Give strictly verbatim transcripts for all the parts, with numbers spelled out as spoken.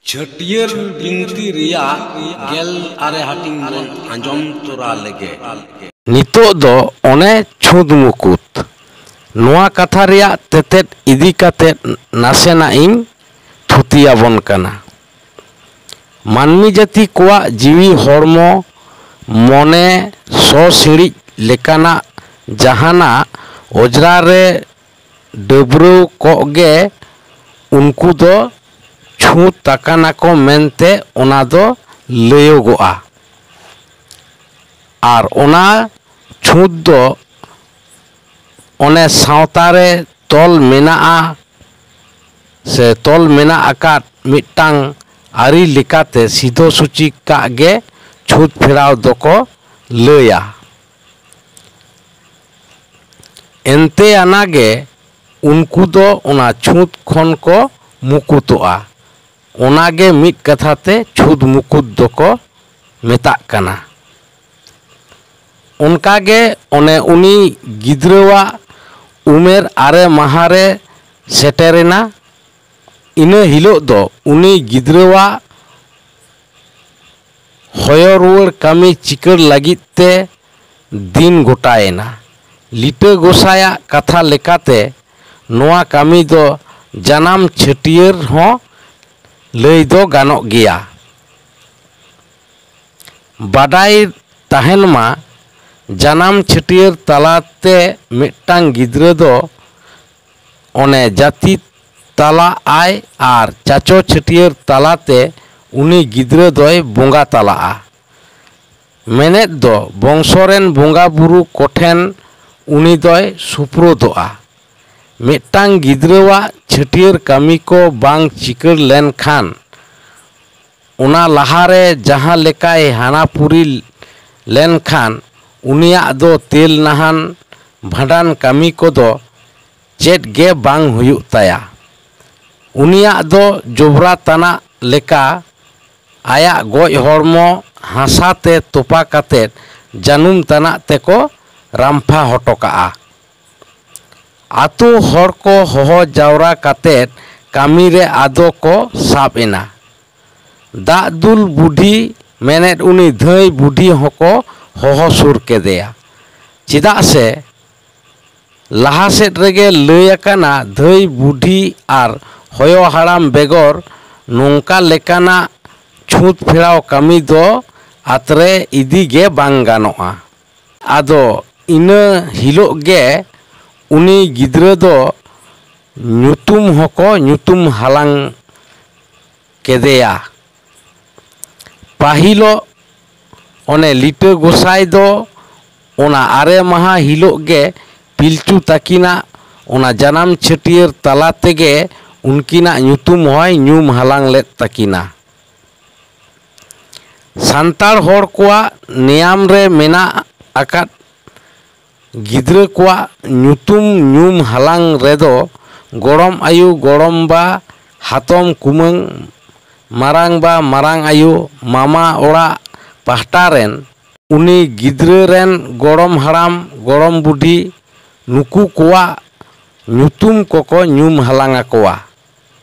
ᱪᱷᱟᱹᱴᱭᱟᱹᱨ ᱵᱤᱱᱛᱤ ᱨᱮᱭᱟᱜ ᱜᱮᱞ ᱟᱨᱮ ᱦᱟᱹᱴᱤᱧ ᱵᱚᱱ ᱟᱸᱡᱚᱢ ᱛᱚᱨᱟ ᱞᱮᱜᱮ᱾ ᱱᱤᱛᱚᱜ ᱫᱚ ᱚᱱᱮ ᱪᱷᱩᱸᱛ ᱢᱩᱠᱩᱛ, ᱱᱚᱣᱟ ᱠᱟᱛᱷᱟ ᱨᱮᱭᱟᱜ ᱛᱮᱛᱮᱫ ᱤᱫᱤ ᱠᱟᱛᱮ ᱱᱟᱥᱮᱱᱟᱜ ᱤᱧ ᱛᱷᱩᱛᱤᱭᱟᱵᱚᱱ ᱠᱟᱱᱟ᱾ ᱢᱟᱹᱱᱢᱤ ᱡᱟᱹᱛᱤ ᱠᱚᱣᱟᱜ ᱡᱤᱣᱤ ᱦᱚᱲᱢᱚ, ᱢᱚᱱᱮ, ᱥᱚ ᱥᱤᱬᱤᱡ ᱞᱮᱠᱟᱱᱟᱜ ᱡᱟᱦᱟᱱᱟᱜ ᱚᱡᱽᱨᱟ ᱨᱮ ᱰᱟᱹᱵᱽᱨᱟᱹᱣ ᱠᱚᱜ ᱜᱮ ᱩᱱᱠᱩ ᱫᱚ ᱪᱷᱩᱸᱛ ᱟᱠᱟᱱᱟ ᱠᱚ ᱢᱮᱱᱛᱮ ᱚᱱᱟ ᱫᱚ ᱞᱟᱹᱭᱚᱜᱚᱜᱼᱟ᱾ ᱟᱨ ᱚᱱᱟ ᱪᱷᱩᱸᱛ ᱫᱚ ᱚᱱᱮ ᱥᱟᱶᱛᱟ ᱨᱮ ᱛᱚᱞ ᱢᱮᱱᱟᱜᱼᱟ ᱥᱮ ᱛᱚᱞ ᱢᱮᱱᱟᱜ ᱟᱠᱟᱫ ᱢᱤᱫᱴᱟᱝ ᱟᱹᱨᱤ ᱞᱮᱠᱟᱛᱮ ᱥᱤᱫᱷᱚ ᱥᱩᱪᱤ ᱠᱟᱜ ᱜᱮ ᱪᱷᱩᱸᱛ ᱯᱷᱮᱨᱟᱣ ᱫᱚᱠᱚ ᱞᱟᱹᱭᱟ᱾ ᱮᱱᱛᱮ ᱟᱱᱟᱜᱮ ᱩᱱᱠᱩ ᱫᱚ ᱚᱱᱟ ᱪᱷᱩᱸᱛ ᱠᱷᱚᱱ ᱠᱚ ᱢᱩᱠᱩᱛᱚᱜᱼᱟ᱾ ᱚᱱᱟᱜᱮ ᱢᱤᱫ ᱠᱟᱛᱷᱟ ᱛᱮ ᱪᱷᱩᱸᱛ ᱢᱩᱠᱩᱛ ᱫᱚᱠᱚ ᱢᱮᱛᱟᱜ ᱠᱟᱱᱟ᱾ ᱚᱱᱠᱟᱜᱮ ᱚᱱᱮ ᱩᱱᱤ ᱜᱤᱫᱽᱨᱟᱹᱣᱟᱜ ᱩᱢᱮᱨ ᱟᱨᱮ ᱢᱟᱦᱟ ᱨᱮ ᱥᱮᱴᱮᱨᱮᱱᱟ᱾ ᱤᱱᱟᱹ ᱦᱤᱞᱳᱜ ᱫᱚ ᱩᱱᱤ ᱜᱤᱫᱽᱨᱟᱹᱣᱟᱜ ᱦᱚᱭᱚ ᱨᱩᱣᱟᱹᱲ ᱠᱟᱹᱢᱤ ᱪᱤᱠᱟᱹᱲ ᱞᱟᱹᱜᱤᱫ ᱛᱮ ᱫᱤᱱ ᱜᱚᱴᱟᱭᱮᱱᱟ᱾ ᱞᱤᱴᱟᱹ ᱜᱚᱸᱥᱟᱭᱟᱜ ᱠᱟᱛᱷᱟ ᱞᱮᱠᱟᱛᱮ ᱱᱚᱣᱟ ᱠᱟᱹᱢᱤ ᱫᱚ ᱡᱟᱱᱟᱢ ᱪᱷᱟᱹᱴᱭᱟᱹᱨ ᱦᱚᱸ ᱞᱟᱹᱭ ᱫᱚ ᱜᱟᱱᱚᱜ ᱜᱮᱭᱟ᱾ ᱵᱟᱰᱟᱭ ᱛᱟᱦᱮᱱ ᱢᱟ, ᱡᱟᱱᱟᱢ ᱪᱷᱟᱹᱴᱭᱟᱹᱨ ᱛᱟᱞᱟᱛᱮ ᱢᱤᱫᱴᱟᱝ ᱜᱤᱫᱽᱨᱟᱹ ᱫᱚ ᱚᱱᱮ ᱡᱟᱹᱛᱤ ᱛᱟᱞᱟᱜ ᱟᱭ ᱟᱨ ᱪᱟᱪᱚ ᱪᱷᱟᱹᱴᱭᱟᱹᱨ ᱛᱟᱞᱟᱛᱮ ᱩᱱᱤ ᱜᱤᱫᱽᱨᱟᱹ ᱫᱚᱭ ᱵᱚᱸᱜᱟ ᱛᱟᱞᱟᱜᱼᱟ᱾ ᱢᱮᱱᱮᱫ ᱫᱚ ᱵᱚᱝᱥᱚ ᱨᱮᱱ ᱵᱚᱸᱜᱟ ᱵᱩᱨᱩ ᱠᱚᱴᱷᱮᱱ ᱩᱱᱤ ᱫᱚᱭ ᱥᱩᱯᱨᱩᱫᱚᱜᱼᱟ᱾ ᱢᱤᱫᱴᱟᱝ ᱜᱤᱫᱽᱨᱟᱹᱣᱟᱜ ᱪᱷᱟᱹᱴᱭᱟᱹᱨ ᱠᱟᱹᱢᱤ ᱠᱚ ᱵᱟᱝ ᱪᱤᱠᱟᱹᱲ ᱞᱮᱱᱠᱷᱟᱱ ᱚᱱᱟ ᱞᱟᱦᱟᱨᱮ ᱡᱟᱦᱟᱸ ᱞᱮᱠᱟᱭ ᱦᱟᱱᱟᱯᱩᱨᱤ ᱞᱮᱱᱠᱷᱟᱱ ᱩᱱᱤᱭᱟᱜ ᱫᱚ ᱛᱮᱞ ᱱᱟᱦᱟᱱ ᱵᱷᱟᱸᱰᱟᱱ ᱠᱟᱹᱢᱤ ᱠᱚᱫᱚ ᱪᱮᱫ ᱜᱮ ᱵᱟᱝ ᱦᱩᱭᱩᱜ ᱛᱟᱭᱟ᱾ ᱩᱱᱤᱭᱟᱜ ᱫᱚ ᱡᱚᱵᱽᱨᱟ ᱛᱟᱱᱟᱜ ᱞᱮᱠᱟ ᱟᱭᱟᱜ ᱜᱚᱡ ᱦᱚᱲᱢᱚ ᱦᱟᱥᱟ ᱛᱮ ᱛᱚᱯᱟ ᱠᱟᱛᱮ ᱡᱟᱹᱱᱩᱢ ᱛᱟᱱᱟᱜ ᱛᱮᱠᱚ ᱨᱟᱢᱯᱷᱟ ᱦᱚᱴᱚ ᱠᱟᱜᱼᱟ᱾ ᱟᱛᱳ ᱦᱚᱲ ᱠᱚ ᱦᱚᱦᱚ ᱡᱟᱣᱨᱟ ᱠᱟᱛᱮ ᱠᱟᱹᱢᱤ ᱨᱮ ᱟᱫᱚ ᱠᱚ ᱥᱟᱵ ᱮᱱᱟ᱾ ᱫᱟᱜ ᱫᱩᱞ ᱵᱩᱰᱷᱤ ᱢᱮᱱᱮᱫ ᱩᱱᱤ ᱫᱷᱟᱹᱭ ᱵᱩᱰᱷᱤ ᱦᱚᱸᱠᱚ ᱦᱚᱦᱚ ᱥᱩᱨ ᱠᱮᱫᱮᱭᱟ᱾ ᱪᱮᱫᱟᱜ ᱥᱮ ᱞᱟᱦᱟ ᱥᱮᱫ ᱨᱮᱜᱮ ᱞᱟᱹᱭ ᱟᱠᱟᱱᱟ, ᱫᱷᱟᱹᱭ ᱵᱩᱰᱷᱤ ᱟᱨ ᱦᱚᱭᱚ ᱦᱟᱲᱟᱢ ᱵᱮᱜᱚᱨ ᱱᱚᱝᱠᱟ ᱞᱮᱠᱟᱱᱟᱜ ᱪᱷᱩᱸᱛ ᱯᱷᱮᱲᱟᱣ ᱠᱟᱹᱢᱤ ᱫᱚ ᱟᱛᱨᱮ ᱤᱫᱤ ᱜᱮ ᱵᱟᱝ ᱜᱟᱱᱚᱜᱼᱟ᱾ ᱟᱫᱚ ᱤᱱᱟᱹ ᱦᱤᱞᱳᱜ ᱜᱮ ᱩᱱᱤ ᱜᱤᱫᱽᱨᱟᱹ ᱫᱚ ᱧᱩᱛᱩᱢ ᱦᱚᱸᱠᱚ ᱧᱩᱛᱩᱢ ᱦᱟᱞᱟᱝ ᱠᱮᱫᱮᱭᱟ᱾ ᱯᱟᱹᱦᱤᱞᱚᱜ ᱚᱱᱮ ᱞᱤᱴᱟᱹ ᱜᱚᱸᱥᱟᱭ ᱫᱚ ᱚᱱᱟ ᱟᱨᱮ ᱢᱟᱦᱟ ᱦᱤᱞᱳᱜ ᱜᱮ ᱯᱤᱞᱪᱩ ᱛᱟᱹᱠᱤᱱᱟᱜ ᱚᱱᱟ ᱡᱟᱱᱟᱢ ᱪᱷᱟᱹᱴᱭᱟᱹᱨ ᱛᱟᱞᱟ ᱛᱮᱜᱮ ᱩᱱᱠᱤᱱᱟᱜ ᱧᱩᱛᱩᱢ ᱦᱚᱸᱭ ᱧᱩᱢ ᱦᱟᱞᱟᱝ ᱞᱮᱫ ᱛᱟᱹᱠᱤᱱᱟ᱾ ᱥᱟᱱᱛᱟᱲ ᱦᱚᱲ ᱠᱚᱣᱟᱜ ᱱᱮᱭᱟᱢ ᱨᱮ ᱢᱮᱱᱟᱜ ᱟᱠᱟᱫ ᱜᱤᱫᱽᱨᱟᱹ ᱠᱚᱣᱟᱜ ᱧᱩᱛᱩᱢ ᱧᱩᱢ ᱦᱟᱞᱟᱝ ᱨᱮᱫᱚ ᱜᱚᱲᱚᱢ ᱟᱭᱳ, ᱜᱚᱲᱚᱢ ᱵᱟ, ᱦᱟᱛᱚᱢ ᱠᱩᱢᱟᱹᱝ, ᱢᱟᱨᱟᱝ ᱵᱟ, ᱢᱟᱨᱟᱝ ᱟᱭᱳ, ᱢᱟᱢᱟ ᱚᱲᱟᱜ ᱯᱟᱦᱴᱟ ᱨᱮᱱ, ᱩᱱᱤ ᱜᱤᱫᱽᱨᱟᱹ ᱨᱮᱱ ᱜᱚᱲᱚᱢ ᱦᱟᱲᱟᱢ, ᱜᱚᱲᱚᱢ ᱵᱩᱰᱷᱤ, ᱱᱩᱠᱩ ᱠᱚᱣᱟᱜ ᱧᱩᱛᱩᱢ ᱠᱚᱠᱚ ᱧᱩᱢ ᱦᱟᱞᱟᱝ ᱟᱠᱚᱣᱟ᱾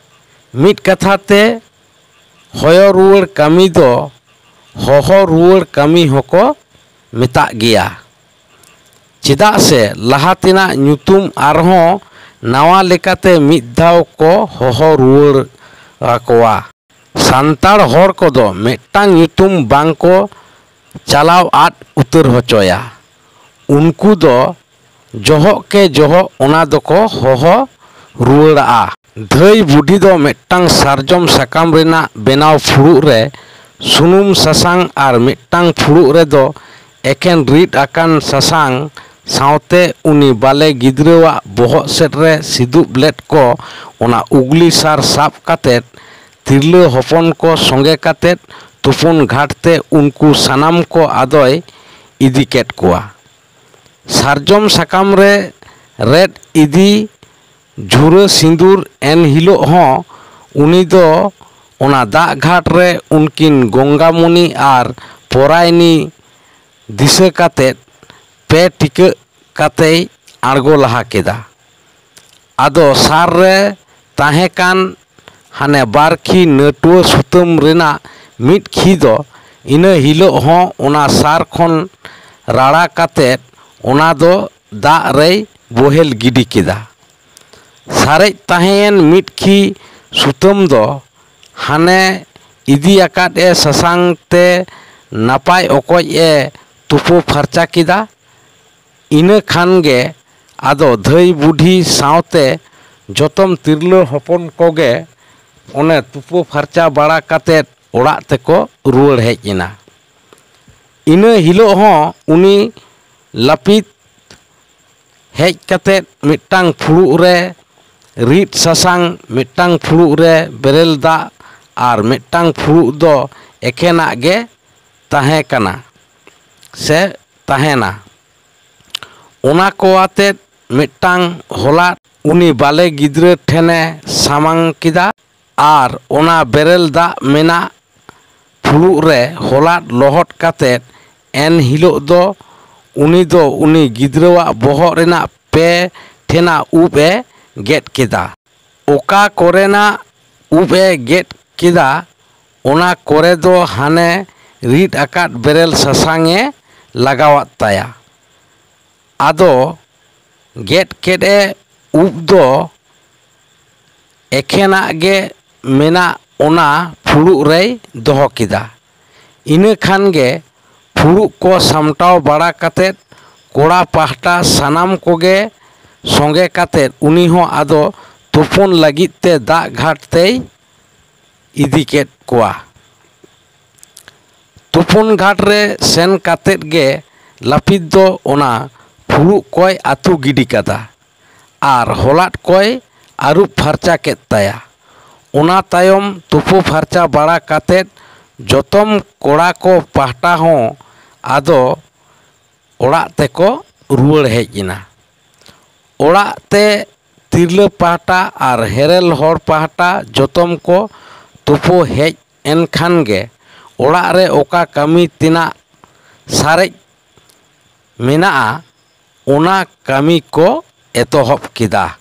ᱢᱤᱫ ᱠᱟᱛᱷᱟ ᱛᱮ, ᱦᱚᱭᱚ ᱨᱩᱣᱟᱹᱲ ᱠᱟᱹᱢᱤ ᱫᱚ ᱦᱚᱦᱚ ᱨᱩᱣᱟᱹᱲ ᱠᱟᱹᱢᱤ ᱦᱚᱸᱠᱚ ᱢᱮᱛᱟᱜ ᱜᱮᱭᱟ᱾ ᱪᱮᱫᱟᱜ ᱥᱮ ᱞᱟᱦᱟ ᱛᱮᱱᱟᱜ ᱧᱩᱛᱩᱢ ᱟᱨᱦᱚᱸ ᱱᱟᱣᱟ ᱞᱮᱠᱟᱛᱮ ᱢᱤᱫ ᱫᱷᱟᱣ ᱠᱚ ᱦᱚᱦᱚ ᱨᱩᱣᱟᱹᱲ ᱟᱠᱚᱣᱟ᱾ ᱥᱟᱱᱛᱟᱲ ᱦᱚᱲ ᱠᱚᱫᱚ ᱢᱤᱫᱴᱟᱝ ᱧᱩᱛᱩᱢ ᱵᱟᱝ ᱠᱚ ᱪᱟᱞᱟᱣ ᱟᱫ ᱩᱛᱟᱹᱨ ᱦᱚᱪᱚᱭᱟ᱾ ᱩᱱᱠᱩ ᱫᱚ ᱡᱚᱦᱚᱜ ᱠᱮ ᱡᱚᱦᱚᱜ ᱚᱱᱟ ᱫᱚᱠᱚ ᱦᱚᱦᱚ ᱨᱩᱣᱟᱹᱲᱟᱜᱼᱟ᱾ ᱫᱷᱟᱹᱭ ᱵᱩᱰᱷᱤ ᱫᱚ ᱢᱤᱫᱴᱟᱝ ᱥᱟᱨᱡᱚᱢ ᱥᱟᱠᱟᱢ ᱨᱮᱱᱟᱜ ᱵᱮᱱᱟᱣ ᱯᱷᱩᱲᱩᱜ ᱨᱮ ᱥᱩᱱᱩᱢ ᱥᱟᱥᱟᱝ ᱟᱨ ᱢᱤᱫᱴᱟᱝ ᱯᱷᱩᱲᱩᱜ ᱨᱮᱫᱚ ᱮᱠᱮᱱ ᱨᱤᱫ ᱟᱠᱟᱱ ᱥᱟᱥᱟᱝ ᱥᱟᱶᱛᱮ ᱩᱱᱤ ᱵᱟᱞᱮ ᱜᱤᱫᱽᱨᱟᱹᱣᱟᱜ ᱵᱚᱦᱚᱜ ᱥᱮᱫ ᱨᱮ ᱥᱤᱫᱩᱵ ᱞᱮᱫ ᱠᱚ ᱚᱱᱟ ᱩᱜᱽᱞᱤ ᱥᱟᱨ ᱥᱟᱵ ᱠᱟᱛᱮᱫ ᱛᱤᱨᱞᱟᱹ ᱦᱚᱯᱚᱱ ᱠᱚ ᱥᱚᱸᱜᱮ ᱠᱟᱛᱮᱫ ᱛᱩᱯᱩᱱ ᱜᱷᱟᱴ ᱛᱮ ᱩᱱᱠᱩ ᱥᱟᱱᱟᱢ ᱠᱚ ᱟᱫᱚᱭ ᱤᱫᱤ ᱠᱮᱫ ᱠᱚᱣᱟ᱾ ᱥᱟᱨᱡᱚᱢ ᱥᱟᱠᱟᱢ ᱨᱮ ᱨᱮᱫ ᱤᱫᱤ ᱡᱷᱩᱨᱟᱹ ᱥᱤᱸᱫᱩᱨ ᱮᱱ ᱦᱤᱞᱳᱜ ᱦᱚᱸ ᱩᱱᱤ ᱫᱚ ᱚᱱᱟ ᱫᱟᱜ ᱜᱷᱟᱴ ᱨᱮ ᱩᱱᱠᱤᱱ ᱜᱚᱝᱜᱟᱢᱚᱱᱤ ᱟᱨ ᱯᱚᱨᱟᱭᱱᱤ ᱫᱤᱥᱟᱹ ᱠᱟᱛᱮᱫ ᱯᱮ ᱴᱤᱠᱟᱹᱜ ᱠᱟᱛᱮᱭ ᱟᱬᱜᱚ ᱞᱟᱦᱟ ᱠᱮᱫᱟ᱾ ᱟᱫᱚ ᱥᱟᱨ ᱨᱮ ᱛᱟᱦᱮᱸ ᱠᱟᱱ ᱦᱟᱱᱮ ᱵᱟᱨ ᱠᱷᱤ ᱱᱟᱹᱴᱩᱣᱟᱹ ᱥᱩᱛᱟᱹᱢ ᱨᱮᱱᱟᱜ ᱢᱤᱫ ᱠᱷᱤ ᱫᱚ ᱤᱱᱟᱹ ᱦᱤᱞᱳᱜ ᱦᱚᱸ ᱚᱱᱟ ᱥᱟᱨ ᱠᱷᱚᱱ ᱨᱟᱲᱟ ᱠᱟᱛᱮᱫ ᱚᱱᱟ ᱫᱚ ᱫᱟᱜ ᱨᱮᱭ ᱵᱚᱦᱮᱞ ᱜᱤᱰᱤ ᱠᱮᱫᱟ᱾ ᱥᱟᱨᱮᱡ ᱛᱟᱦᱮᱸᱭᱮᱱ ᱢᱤᱫ ᱠᱷᱤ ᱥᱩᱛᱟᱹᱢ ᱫᱚ ᱦᱟᱱᱮ ᱤᱫᱤ ᱟᱠᱟᱫ ᱮ ᱥᱟᱥᱟᱝ ᱛᱮ ᱱᱟᱯᱟᱭ ᱚᱠᱚᱡ ᱮ ᱛᱩᱯᱩ ᱯᱷᱟᱨᱪᱟ ᱠᱮᱫᱟ᱾ ᱤᱱᱟᱹ ᱠᱷᱟᱱ ᱜᱮ ᱟᱫᱚ ᱫᱷᱟᱹᱭ ᱵᱩᱰᱷᱤ ᱥᱟᱶᱛᱮ ᱡᱚᱛᱚᱢ ᱛᱤᱨᱞᱟᱹ ᱦᱚᱯᱚᱱ ᱠᱚᱜᱮ ᱚᱱᱮ ᱛᱩᱯᱩ ᱯᱷᱟᱨᱪᱟ ᱵᱟᱲᱟ ᱠᱟᱛᱮᱫ ᱚᱲᱟᱜ ᱛᱮᱠᱚ ᱨᱩᱣᱟᱹᱲ ᱦᱮᱡ ᱮᱱᱟ᱾ ᱤᱱᱟᱹ ᱦᱤᱞᱳᱜ ᱦᱚᱸ ᱩᱱᱤ ᱞᱟᱹᱯᱤᱛ ᱦᱮᱡ ᱠᱟᱛᱮᱫ ᱢᱤᱫᱴᱟᱝ ᱯᱷᱩᱲᱩᱜ ᱨᱮ ᱨᱤᱫ ᱥᱟᱥᱟᱝ, ᱢᱤᱫᱴᱟᱝ ᱯᱷᱩᱲᱩᱜ ᱨᱮ ᱵᱮᱨᱮᱞ ᱫᱟᱜ ᱟᱨ ᱢᱤᱫᱴᱟᱝ ᱯᱷᱩᱲᱩᱜ ᱫᱚ ᱮᱠᱷᱮᱱᱟᱜ ᱜᱮ ᱛᱟᱦᱮᱸ ᱠᱟᱱᱟ ᱥᱮ ᱛᱟᱦᱮᱱᱟ᱾ ᱚᱱᱟ ᱠᱚ ᱟᱛᱮᱫ ᱢᱤᱫᱴᱟᱝ ᱦᱚᱞᱟᱫ ᱩᱱᱤ ᱵᱟᱞᱮ ᱜᱤᱫᱽᱨᱟᱹ ᱴᱷᱮᱱᱮ ᱥᱟᱢᱟᱝ ᱠᱮᱫᱟ ᱟᱨ ᱚᱱᱟ ᱵᱮᱨᱮᱞ ᱫᱟᱜ ᱢᱮᱱᱟᱜ ᱯᱷᱩᱲᱩᱜ ᱨᱮ ᱦᱚᱞᱟᱫ ᱞᱚᱦᱚᱫ ᱠᱟᱛᱮᱫ ᱮᱱ ᱦᱤᱞᱳᱜ ᱫᱚ ᱩᱱᱤ ᱫᱚ ᱩᱱᱤ ᱜᱤᱫᱽᱨᱟᱹᱣᱟᱜ ᱵᱚᱦᱚᱜ ᱨᱮᱱᱟᱜ ᱯᱮ ᱴᱷᱮᱱᱟᱜ ᱩᱵ ᱮ ᱜᱮᱫ ᱠᱮᱫᱟ᱾ ᱚᱠᱟ ᱠᱚᱨᱮᱱᱟᱜ ᱩᱵ ᱮ ᱜᱮᱫ ᱠᱮᱫᱟ, ᱚᱱᱟ ᱠᱚᱨᱮ ᱫᱚ ᱦᱟᱱᱮ ᱨᱤᱫ ᱟᱠᱟᱫ ᱵᱮᱨᱮᱞ ᱥᱟᱥᱟᱝ ᱮ ᱞᱟᱜᱟᱣᱟᱫ ᱛᱟᱭᱟ᱾ ᱟᱫᱚ ᱜᱮᱫ ᱠᱮᱫ ᱮ ᱩᱵ ᱫᱚ ᱮᱠᱷᱮᱱᱟᱜ ᱜᱮ ᱢᱮᱱᱟᱜ ᱚᱱᱟ ᱯᱷᱩᱲᱩᱜ ᱨᱮᱭ ᱫᱚᱦᱚ ᱠᱮᱫᱟ᱾ ᱤᱱᱟᱹ ᱠᱷᱟᱱ ᱜᱮ ᱯᱷᱩᱲᱩᱜ ᱠᱚ ᱥᱟᱢᱴᱟᱣ ᱵᱟᱲᱟ ᱠᱟᱛᱮᱫ ᱠᱚᱲᱟ ᱯᱟᱦᱴᱟ ᱥᱟᱱᱟᱢ ᱠᱚᱜᱮ ᱥᱚᱸᱜᱮ ᱠᱟᱛᱮᱫ ᱩᱱᱤ ᱦᱚᱸ ᱟᱫᱚ ᱛᱩᱯᱩᱱ ᱞᱟᱹᱜᱤᱫ ᱛᱮ ᱫᱟᱜ ᱜᱷᱟᱴ ᱛᱮᱭ ᱤᱫᱤ ᱠᱮᱫ ᱠᱚᱣᱟ᱾ ᱛᱩᱯᱩᱱ ᱜᱷᱟᱴ ᱨᱮ ᱥᱮᱱ ᱠᱟᱛᱮᱫ ᱜᱮ ᱞᱟᱹᱯᱤᱛ ᱫᱚ ᱚᱱᱟ ᱯᱷᱩᱲᱩᱜ ᱠᱚᱭ ᱟᱹᱛᱩ ᱜᱤᱰᱤ ᱠᱟᱫᱟ ᱟᱨ ᱦᱚᱞᱟᱫ ᱠᱚᱭ ᱟᱹᱨᱩᱵ ᱯᱷᱟᱨᱪᱟ ᱠᱮᱫ ᱛᱟᱭᱟ᱾ ᱚᱱᱟ ᱛᱟᱭᱚᱢ ᱛᱩᱯᱩ ᱯᱷᱟᱨᱪᱟ ᱵᱟᱲᱟ ᱠᱟᱛᱮᱫ ᱡᱚᱛᱚᱢ ᱠᱚᱲᱟ ᱠᱚ ᱯᱟᱦᱴᱟ ᱦᱚᱸ ᱟᱫᱚ ᱚᱲᱟᱜ ᱛᱮᱠᱚ ᱨᱩᱣᱟᱹᱲ ᱦᱮᱡ ᱮᱱᱟ᱾ ᱚᱲᱟᱜ ᱛᱮ ᱛᱤᱨᱞᱟᱹ ᱯᱟᱦᱴᱟ ᱟᱨ ᱦᱮᱨᱮᱞ ᱦᱚᱲ ᱯᱟᱦᱴᱟ ᱡᱚᱛᱚᱢ ᱠᱚ ᱛᱩᱯᱩ ᱦᱮᱡ ᱮᱱ ᱠᱷᱟᱱ ᱜᱮ ᱚᱲᱟᱜ ᱨᱮ ᱚᱠᱟ ᱠᱟᱹᱢᱤ ᱛᱮᱱᱟᱜ ᱥᱟᱨᱮᱡ ᱢᱮᱱᱟᱜᱼᱟ, ᱚᱱᱟ ᱠᱟᱹᱢᱤ ᱠᱚ ᱮᱛᱚᱦᱚᱵ ᱠᱮᱫᱟ᱾